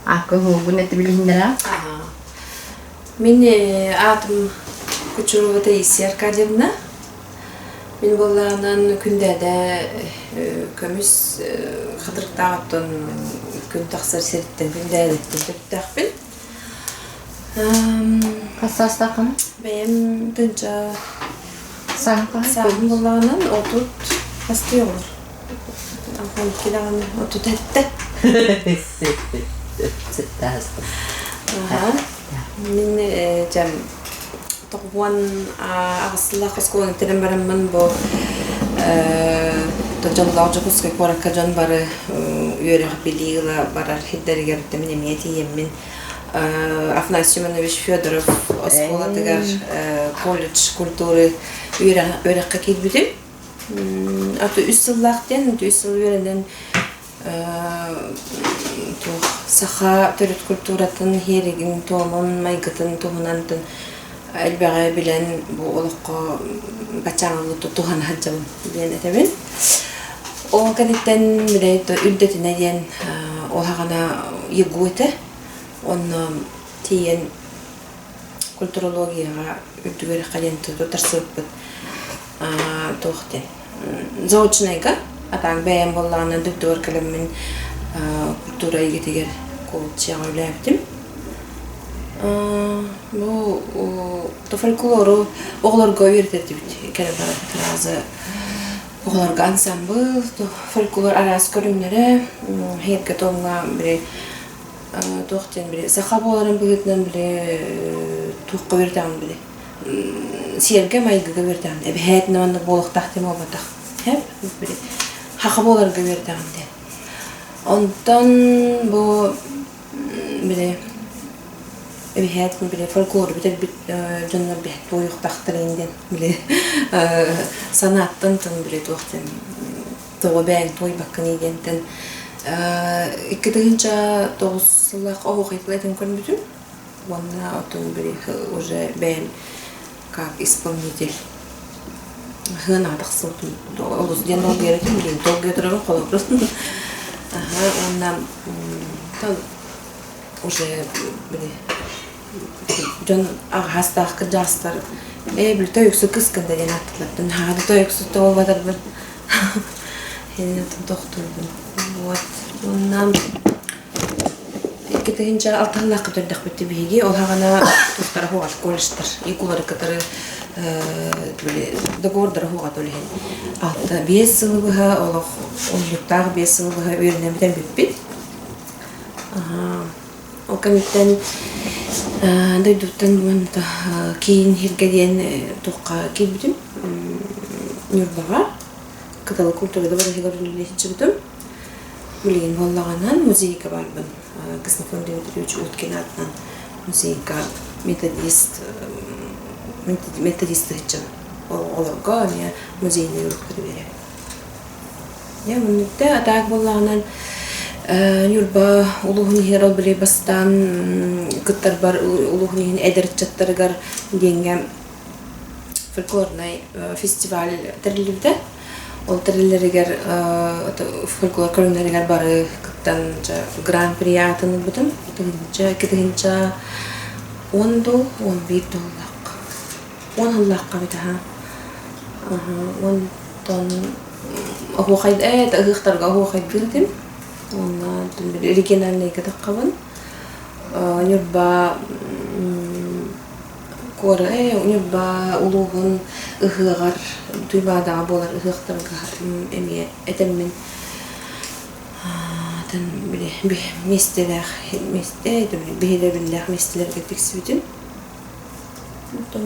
Ааккын-суолгун этэ билиһиннэрэ. Мин аатым Кучурова Таисия Аркадьевна. Мин буоллаҕынан Күндээдэ көмүс хатырыктаах оттон күн тахсар сириттэн Күндээдэттэн төрүттээхпин. Хас саастааххын? Бэйэм тынча Сааһын сааһым буоллаҕынан 30 хастыы оҕолор. 62 даҕаны 37. Сыттаастым. Мин дьэ 98 сыллаах оскуоланы бүтэрэн бараммын бу дьоллоох Дьокуускай куоракка дьон бары үөрэх билии ыла барар сирдэригэр мин эмиэ тиийэммин Афанасий Семенович Федоров оскуолатыгар колледж культуры үөрэххэ киирбитим. Аты үс сыллаах диэн, үс сыл үөрэнэн туох саха төрүт культуратын, иһиэригин, туомун, майгытын туһунан элбэҕи билэн бу олоххо баччааҥҥы туһана сылдьабын диэн этэбин. Ол кэнниттэн били үрдэтинэ диэн ол саҕана ЕГУ этэ. Онно тиийэн культурологияҕа үрдүк үөрэххэ диэн тутарсыбыппыт туох диэн заочнайга атаан бэйэм буоллаҕына дойдубар кэлэммин культура эйгэтигэр коуччаҕа үлээбитим. Бу фольклору оҕолорго үөрэтэрдибит кэлэн баран сразу оҕолорго ансамбыл, фольклор араас көрүҥнэрэ, иһиргэ тоҥҥа били туох диэн били саха буоларын быһыытынан били туохха үөрэтэҕин били сиэргэ майгыга үөрэтэҕин эбэһээтинэ маннык буолуохтаах диэн буолбатах били хаха буоларга үөрэтэҕин диэн онтон бу били эбэһээт били фольклору бүтэрбит дьоннор биһэт туойуохтаахтарын диэн били санааттан тон били туох диэн тоҕо бэйэҥ туойбаккыный диэнтэн 2009 сыллаах оһуохай этин көрбүтүм уонна оттон били уже бэйэм как исполнитель сыанаҕа тахсыбытым олус диэн долгуйар этим билигин долгуйа турабын холобур аха уонна уже били дьон аҕаһаастаах кырдьаҕастар ээ били тойуксу кыскында диэн ааттыыллар наһаа да тойуксу буолбатарбын Иннин тохтуубун. Вот. Уонна 2006 сыллаахха төрдөхпүт биһиги ол хаҕана тустара хуҕат колледжтар икулары кытары договордара хуҕат ол иһин алта биэс сылы быһа олох унньуктаах биэс сылы быһа үөрэнэн бүтэрбиппит. Ол кэнниттэн дойдуттан киин сиргэ диэн туохха киирбитим Ньурбаҕа Кыталы культурада барыһыгар үлэлии сылдьыбытым. Билигин буоллаҕынан музейга барбын. Ксенофонт Дмитриевич Уткин аатынан музейга методист методист сылдьабын. Оҕолорго эмиэ музейнай уруоктары биэрэбин. Дьэ, муннукта атаак буоллаҕынан Ньурба улууһун иһигэр ол били бастаан кыттарбар улууһун иһин эдэр ыччаттарыгар диэҥҥэ фольклорнай фестиваль тэриллибитэ. Ол тэриллэригэр фольклор көрүҥнэригэр бары кыттан гран-при аатын ылбытым. Тыһыынча, 2 10 дуу, 11 дуулаах. 10 сыллаахха эбит аһа. Онтон оһуохай ээ ыһыахтарга оһуохайдыыр этим. Уонна региональнайга таххабын. Ньурба Куора Ньурба улууһун ыһыаҕар Туймаадаҕа буолар ыһыахтарга эмиэ этэммин били миэстэлээх миэстэ биһирэбиллээх миэстэлэргэ тиксибитим. Онтон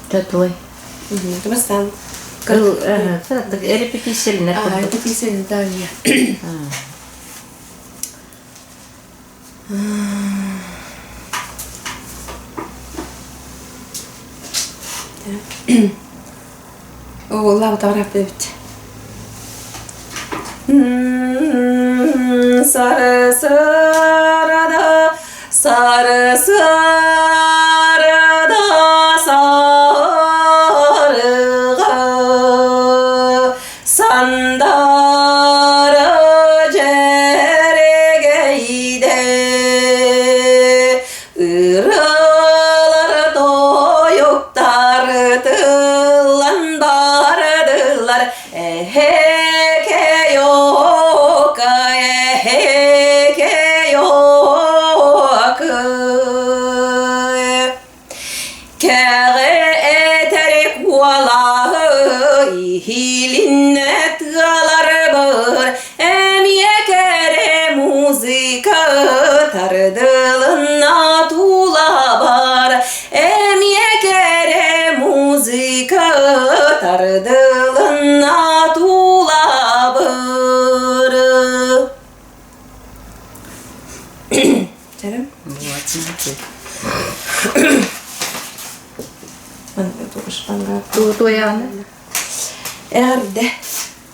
Татуй. Бастаан Репетициялар курдук. Репетициялар Оҕолоох эбит. Сарсыарда, сарсыарда сарыга, сандара. Туойаҕына? Эҕэрдэ.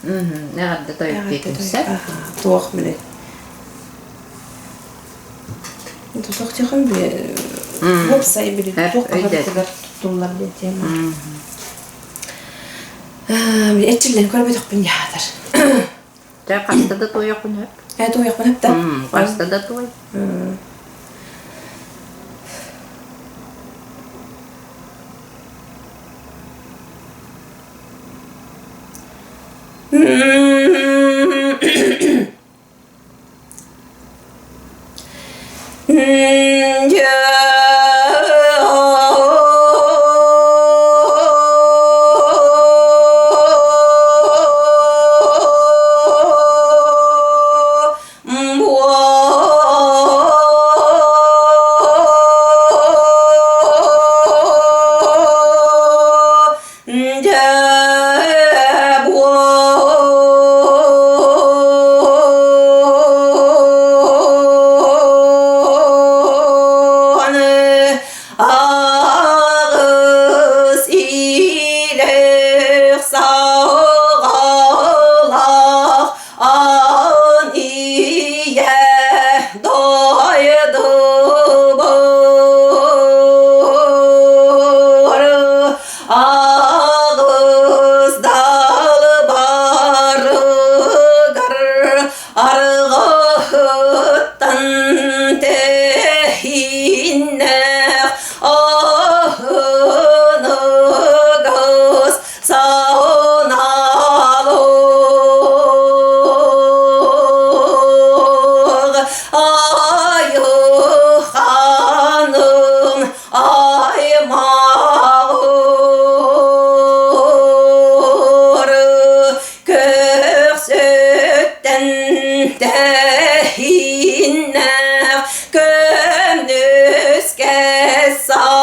Эҕэрдэ тойук сөп. Туох били. Тутуох тихон били уопсай били туох хабытыгар туттуллар диэн тема. Эрчиллэн көрбөтөхпүн дьаатар. Дьэ хаста да туойахпын хөп. Ээ туойахпын хөп да. Хаста да туой. Аҕыс илэх саҕалаах аан ийэ дойдубар Аҕыс далбарыгар арҕаһыттан тэһииннээх аһыныгас саналык айыханым аймаҕыр көхсүттэн тэһииннээх көмүскэ саналык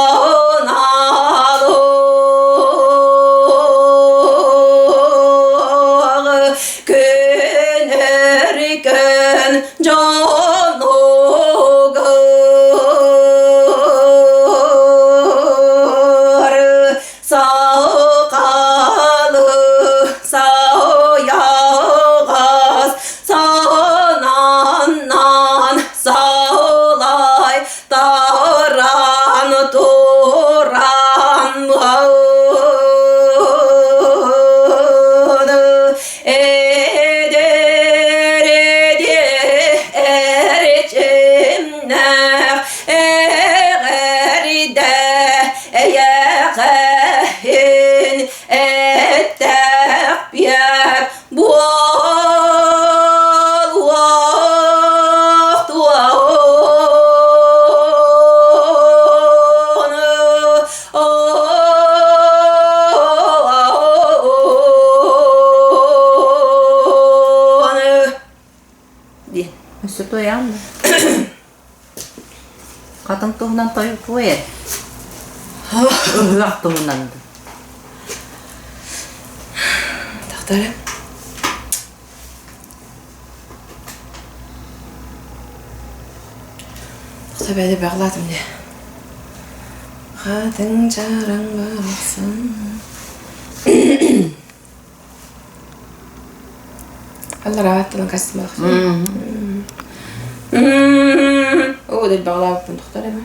күнүргэн дьонугар саҕалы саайаҕас сананнан саалай таран туран Эдэр эрчимнээх эҕэрдэ эйэҕэһин эттэхпиэт буолуох туону Диэн. Өссө туойаҕын да? Хатыҥ туһунан туой эр. Ыһыах туһунан да. Тахтара. Тахта бэҕлаатым дии. Хатыҥ чараҥ барахсан. Аллараа тылын кастымалах. Оо, дэлбэҕэлээбиппин тохтор эбэ.